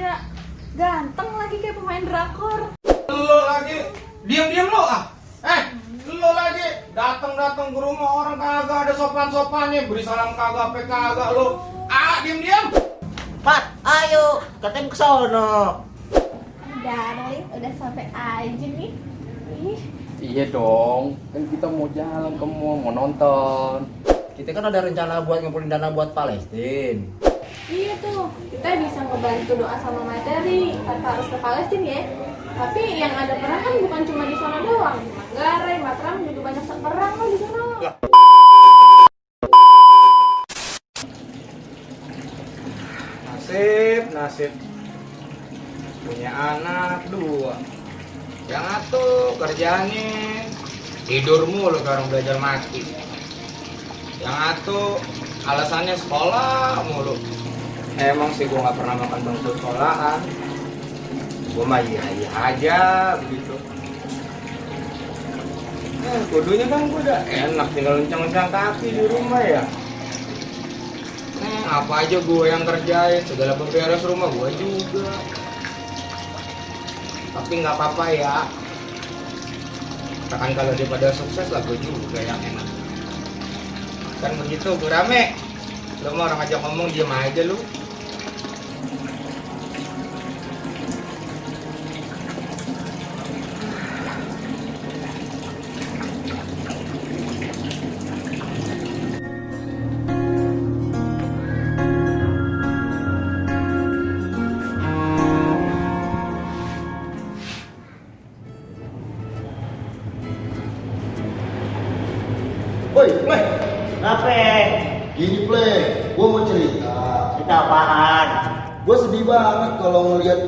aja. Ganteng lagi kayak pemain drakor. Lo lagi diam-diam lo ah. Lo lagi datang ke rumah orang kagak ada sopan-sopannya, beri salam kagak pe kagak lo. Ah, diam-diam. Mat, ayo, katanya ke sono. Udah sampai aja nih. Ih, Iya dong, kan kita mau jalan ke mall, mau nonton. Kita kan ada rencana buat ngumpulin dana buat Palestina. iya tuh, kita bisa ngebantu doa sama materi tanpa harus ke Palestina ya. Tapi yang ada perang kan bukan cuma di sana doang. Di Manggarai, Matraman juga banyak perang loh di sana. Nasib punya anak dua. Yang satu kerjanya tidur mulu orang belajar mati. Yang satu alasannya sekolah mulu. Emang sih gua nggak pernah makan bangku sekolahan. Gua mah iya aja begitu. Kudunya kan gua udah enak tinggal lencang-lencang kaki di rumah ya. Apa aja gue yang kerjain, segala beberes rumah gue juga. Tapi nggak apa-apa ya. Kan kalau daripada sukses lah gue juga yang enak. Kan begitu, gue rame. Lo mau orang ajak ngomong diem aja lu. Woi, Pleh, Kenapa? gini Pleh, gue mau cerita. Kita apaan? Gue sedih banget kalau ngeliat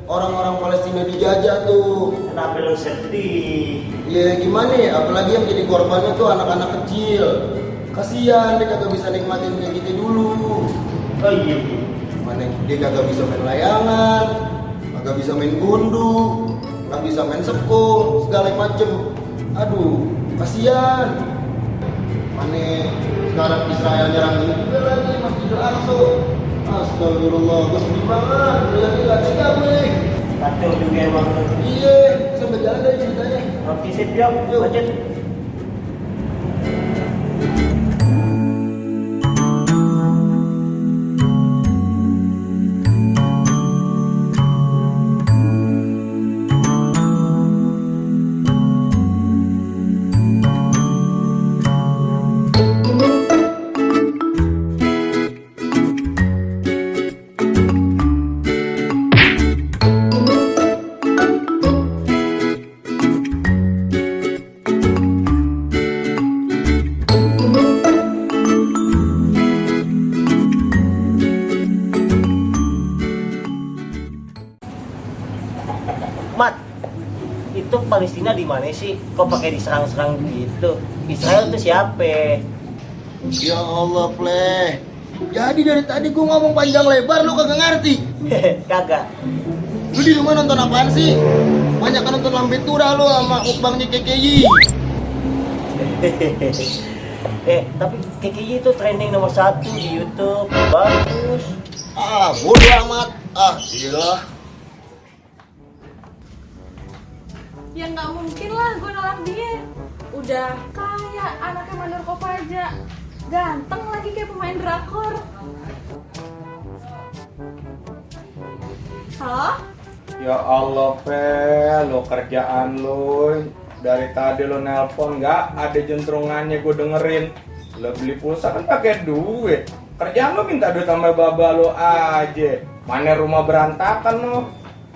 orang-orang Palestina dijajah tuh. Kenapa lu sedih? Ya gimana ya, apalagi yang jadi korbannya tuh anak-anak kecil. Kasian dia kagak bisa nikmatin kayak gitu dulu. Oh iya. Mana dia kagak bisa main layangan, kagak bisa main gundu, kagak bisa main sekol, segala macem. Aduh, kasian. Mana sekarang Israel nyerang juga lagi Masjidil Aqsa. Astagfirullah, gue sedih banget. Lihatnya gak tega gue. Kacau juga emang. Iya, sampai jalan dari ceritanya. Oke, sip, yuk. Lanjut. Mat, itu Palestina di mana sih? Kok pakai diserang-serang gitu? Israel itu siapa? Ya Allah, Pleh. Jadi dari tadi gue ngomong panjang lebar, lu kagak ngerti. Kagak. Lu di rumah nonton apaan sih? Banyak kan nonton Lambe Tura lu sama mukbangnya KKI. Tapi KKI itu trending nomor 1 di YouTube. Bagus. Ah, bodo amat. Ah, gila. Ya nggak mungkin lah gue nolak dia. Udah kaya, anaknya mandor Kopaja. Ganteng lagi kayak pemain drakor. Hah? Ya Allah, lo kerjaan lo dari tadi lo nelpon nggak ada jentrungannya gue dengerin. Lo beli pulsa kan pakai duit. Kerjaan lo minta duit sama baba lo aja. Mana rumah berantakan lo,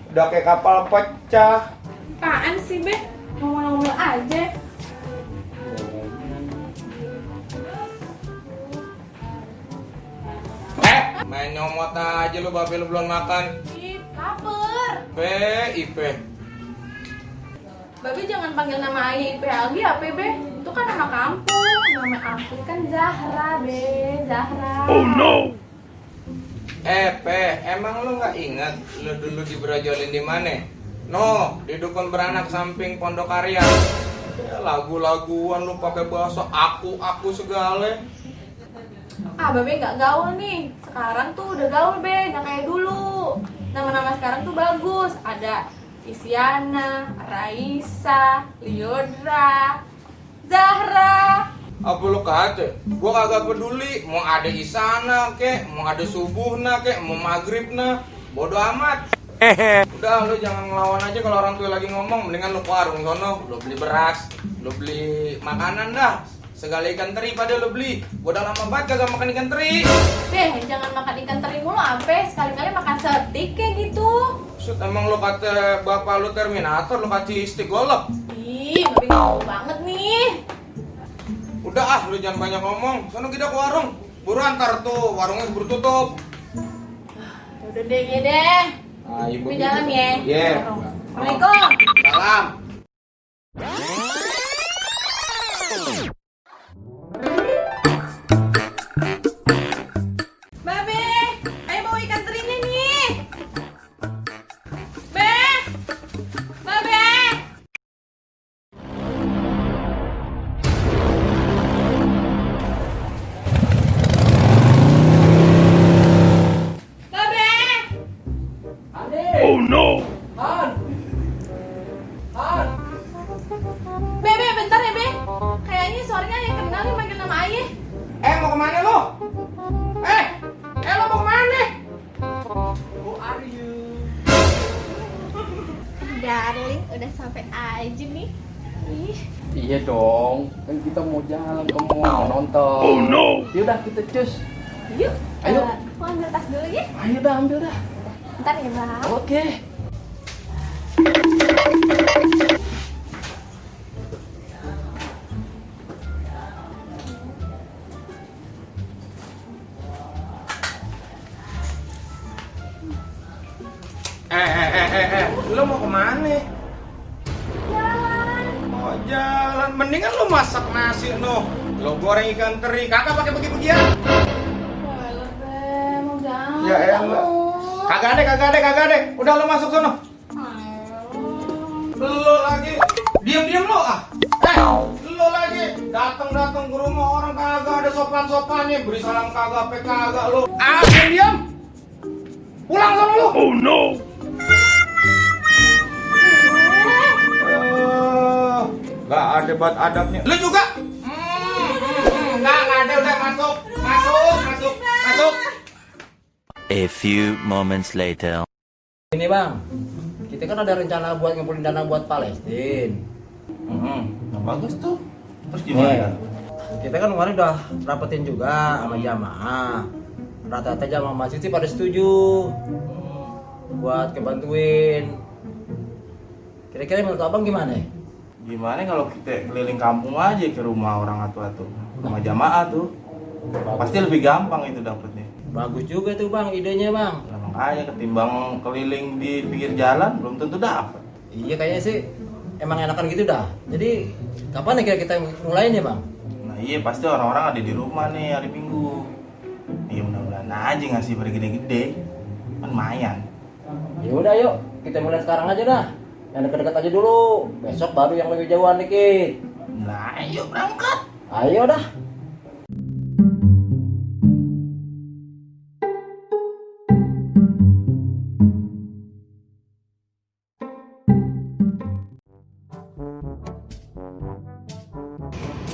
udah kayak kapal pecah. Apaan sih, Be? Ngomong-ngomong aja. Main nyomot aja lo, babe lo belum makan. Ih, lapar. Ipe. Babe jangan panggil nama ayah IP lagi ya, Be? Itu kan nama kampung. Nama aku kan Zahra, Be. Zahra. Oh no. Emang lo nggak ingat lo dulu diberajolin di mana? No, di dukun beranak samping Pondok Karya. Ya, lagu-laguan lu pakai bahasa aku segala. Ah, Babe nggak gaul nih. Sekarang tuh udah gaul, Be. Nggak kayak dulu. Nama-nama sekarang tuh bagus. Ada Isyana, Raisa, Liodra, Zahra. Apa lu kata? Gua kagak peduli mau ada Isana kek, mau ada subuhna kek, mau maghribna, bodo amat. Udah lu jangan ngelawan aja kalau orang tua lagi ngomong, mendingan lu ke warung sono, lu beli beras, lu beli makanan dah. Segala ikan teri pada lu beli. Gua udah lama banget kagak makan ikan teri. Jangan makan ikan teri mulu, ampe sekali-kali makan setik kayak gitu. Maksud emang lu kata bapak lu Terminator, lu kasih stick golok. Ih, tapi ngomong banget nih. Udah ah, lu jangan banyak ngomong. Sono kita ke warung. Buruan ntar tuh, warungnya keburu tutup. Udah deh, ya deh. Ah, ibu. Tapi jalan ya. Iya. Assalamualaikum. Salam. Babe, ayo bawa ikan terinya nih. Be, Babe. Babe. Bebe, bentar ya, Be. Kayaknya suaranya yang kenal nih manggil nama ayah. Mau kemana lu? Lu mau kemana? Who are you? Darling, udah sampai aja nih. Ih, Iya dong, kan kita mau jalan ke mall, mau nonton. Oh no. Yaudah kita cus. yuk. Ayo. Mau ambil tas dulu ya? Ayo dah ambil dah. Ntar ya, Bang. Oke. Lu mau kemana? Jalan. Mau jalan, mendingan lu masak nasi no. Lu goreng ikan teri, kakak pakai begitu-begian. Walah, Be, mau jalan. Ya elah. Kagak ada. Udah lu masuk sono. Lu lagi. Diam lu ah. Lu lagi datang ke rumah orang kagak ada sopan-sopannya, beri salam kagak lu. Diam. Pulang sono lu. Oh no. Gak ada buat adabnya. Lu juga? Gak ada, udah masuk. A few moments later. Ini bang, kita kan ada rencana buat ngumpulin dana buat Palestina. Bagus tuh. Terus Nih, kita kan kemarin udah rapetin juga sama jamaah. Rata-rata jamaah masjid sih pada setuju buat kebantuin. Kira-kira menurut abang gimana? Gimana kalau kita keliling kampung aja ke rumah orang atu-atu, rumah jamaah tuh, pasti lebih gampang itu dapetnya. Bagus juga tuh bang, idenya bang. Nah, makanya ketimbang keliling di pinggir jalan belum tentu dapet. Iya kayaknya sih emang enakan gitu dah. Jadi kapan ya kira kita mulainya bang? Nah iya pasti orang-orang ada di rumah nih hari Minggu. Iya mudah-mudahan aja ngasih pada gede-gede, kan lumayan. Ya udah yuk, kita mulai sekarang aja dah. Yang dekat-dekat aja dulu. Besok baru yang lebih jauhan dikit. Nah ayo berangkat. Ayo dah.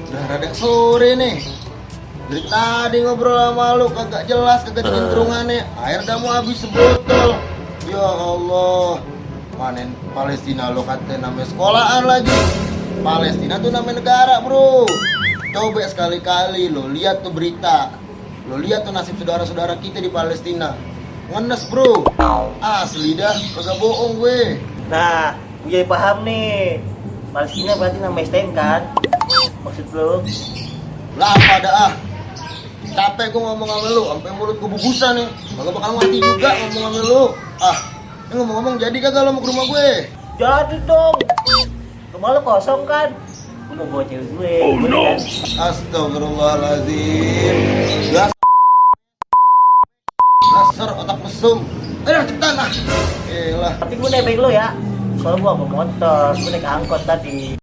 Udah rada sore nih. Dari tadi ngobrol sama lu kagak jelas, kagak cenderungannya. Air dah mau habis sebotol. Ya Allah. Panen Palestina lo kata namanya sekolahan lagi. Palestina tuh namanya negara, bro. Coba sekali-kali lo lihat tuh berita. Lo lihat tuh nasib saudara-saudara kita di Palestina. Ngenes, bro. Asli dah, kagak bohong gue. Nah, gue paham nih. Palestina berarti nama STM kan? Maksud lo? Lah apa ada ah. Capek gue ngomong sama lu, sampai mulut gue bubusan nih. Kagak bakal mati juga ngomong sama lu. Ini ngomong-ngomong jadi kagak lo mau ke rumah gue? Jadi dong. Rumah lo kosong kan? Gue mau bawa cewek gue. Oh no. Astagfirullahaladzim. Dasar otak mesum. Ayo cepetan lah. Elah. Tapi gue nebeng lo ya. Soalnya gue mau motor, gue naik angkot tadi.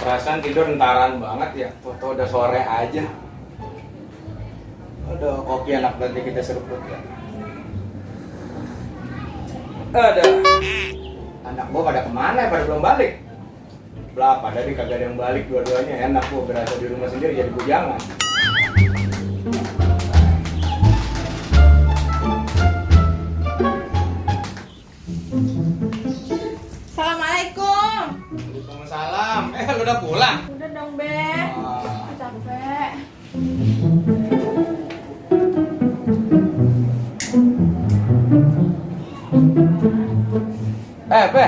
Perasaan tidur entaran banget ya. Foto udah sore aja. Aduh, kopi enak nanti kita seruput ya. Ada. Anak gua pada kemana ya? Pada belum balik. Berapa dari kagak ada yang balik dua-duanya. Enak gua berasa di rumah sendiri jadi bujangan. Assalamualaikum. Waalaikumsalam. Lu udah pulang? Udah dong, Be. Capek. Be.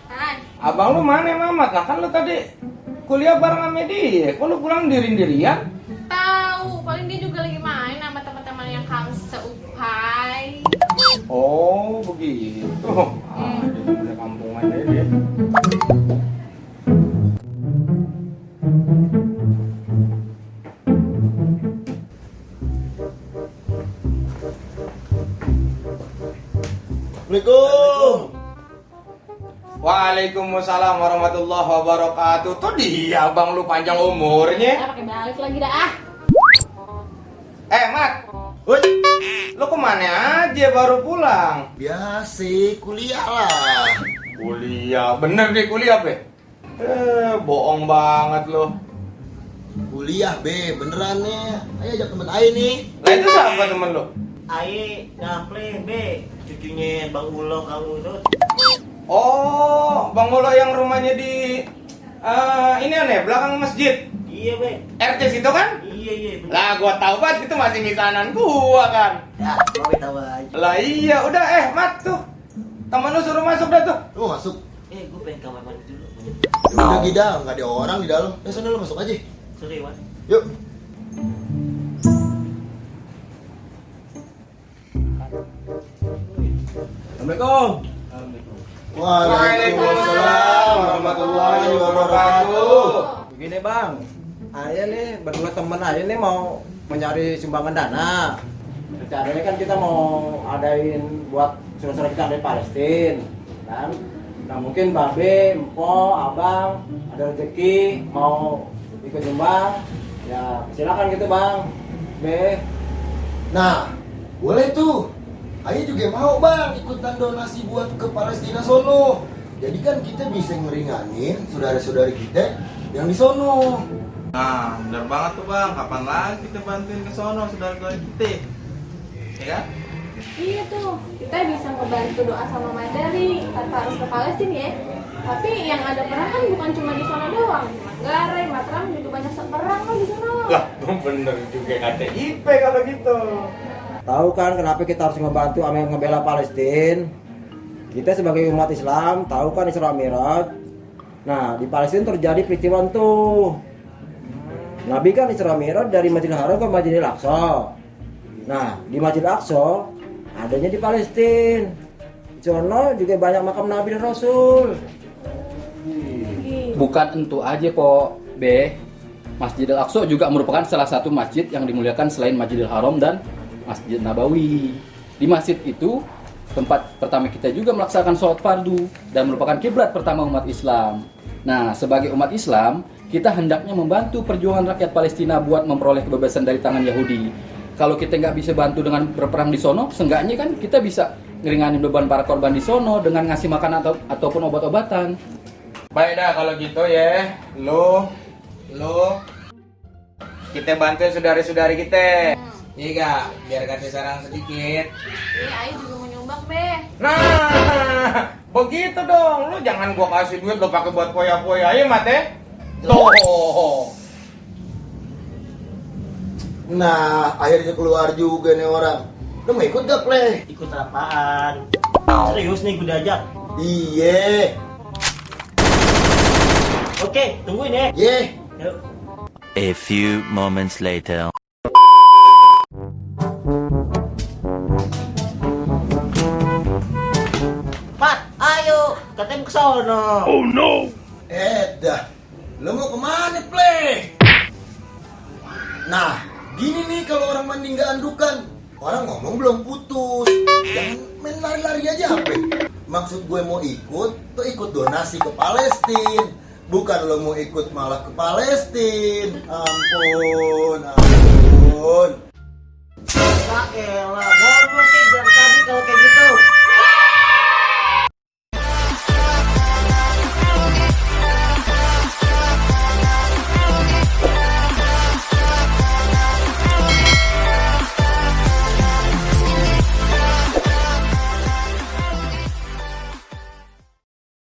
Hai. Abang lu mana Mamat? Nah kan lu tadi kuliah bareng sama dia. Kok lu pulang diri-dirian? Tahu, paling dia juga lagi main sama teman-teman yang kamu seupai. Oh, begitu. Dia udah kampungan deh dia. Assalamualaikum. Waalaikumsalam warahmatullahi wabarakatuh. Tuh dia bang lu panjang umurnya. Pakai balik lagi dah. Mat. Woi. Lu kemana aja baru pulang? Biasa kuliah lah. Kuliah. Bener deh kuliah, Be. Bohong banget lo. Kuliah be, beneran nih. Ayo ajak temen Ayo nih. Lah itu siapa temen lo? Aye, ngaple, be. Cucunya Bang Ulo kamu itu. Oh, Bang Ulo yang rumahnya di ini aneh, belakang masjid. Iya, be. RT situ kan? Iya, bener. Lah gua tahu banget itu masih misanan gua kan. Ya, gue tahu aja. Lah iya, udah Mat tuh. Temen lu suruh masuk dah tuh. Lu masuk. Gue pengen kamar mandi dulu. Udah Gida, nggak ada orang di dalam. Ya sana lu masuk aja. Sorry, Wan. Yuk. Assalamualaikum. Waalaikumsalam warahmatullahi wabarakatuh. Begini bang, Ayah nih berdua temen Ayah nih mau mencari sumbangan dana. Rencananya kan kita mau adain buat saudara kita dari Palestina, kan? Nah mungkin Babe, Empo, Abang ada rezeki mau ikut nyumbang, ya silakan gitu bang. Be. Nah, boleh tuh. Ayo juga mau bang ikutan donasi buat ke Palestina sono. Jadi kan kita bisa ngeringanin saudara-saudari kita yang di sono. Nah, bener banget tuh bang. Kapan lagi kita bantuin ke sono saudara-saudara kita? Ya kan? Iya tuh, kita bisa ngebantu doa sama materi tanpa harus ke Palestina ya. Tapi yang ada perang kan bukan cuma di sana doang. Di Manggarai, Mataram juga banyak perang kan di sana. Lah, bener juga kata IP kalau gitu. Tahu kan kenapa kita harus ngebantu ngebela Palestina? Kita sebagai umat Islam tahu kan Isra Mi'raj. Nah di Palestina terjadi peristiwa tuh. Nabi kan Isra Mi'raj dari Masjidil Haram ke Masjidil Aqsa. Nah di Masjidil Aqsa adanya di Palestina. Di sana juga banyak makam Nabi dan Rasul. Bukan entu aja po, Be. Masjidil Aqsa juga merupakan salah satu masjid yang dimuliakan selain Masjidil Haram dan Masjid Nabawi. Di masjid itu tempat pertama kita juga melaksanakan sholat fardu dan merupakan kiblat pertama umat Islam. Nah, sebagai umat Islam, kita hendaknya membantu perjuangan rakyat Palestina buat memperoleh kebebasan dari tangan Yahudi. Kalau kita nggak bisa bantu dengan berperang di sono, seenggaknya kan kita bisa ngeringanin beban para korban di sono dengan ngasih makanan ataupun obat-obatan. Baik dah kalau gitu ya. Lo kita bantuin saudari-saudari kita. Iya gak? Biar kasih saran sedikit. Iya, Ayu juga mau nyumbang, Be. Nah, begitu dong. Lu jangan gua kasih duit lu pakai buat poya-poya ya, Mat ya. Tuh. Nah, akhirnya keluar juga nih orang. Lu mau ikut gak, Pleh? Ikut apaan? Serius nih gue diajak. Iya. Oke, tungguin ya. Iya. Yuk. A few moments later. Mat, ayo, katanya ke sono. Dah. Lu mau kemana, Pleh? Nah, gini nih kalau orang mandi nggak andukan. Orang ngomong belum putus. Jangan main lari-lari aja apa? Maksud gue mau ikut, tuh ikut donasi ke Palestina. Bukan lo mau ikut malah ke Palestina. Ampun, ampun. Ya elah, goblok dari tadi kalau kayak gitu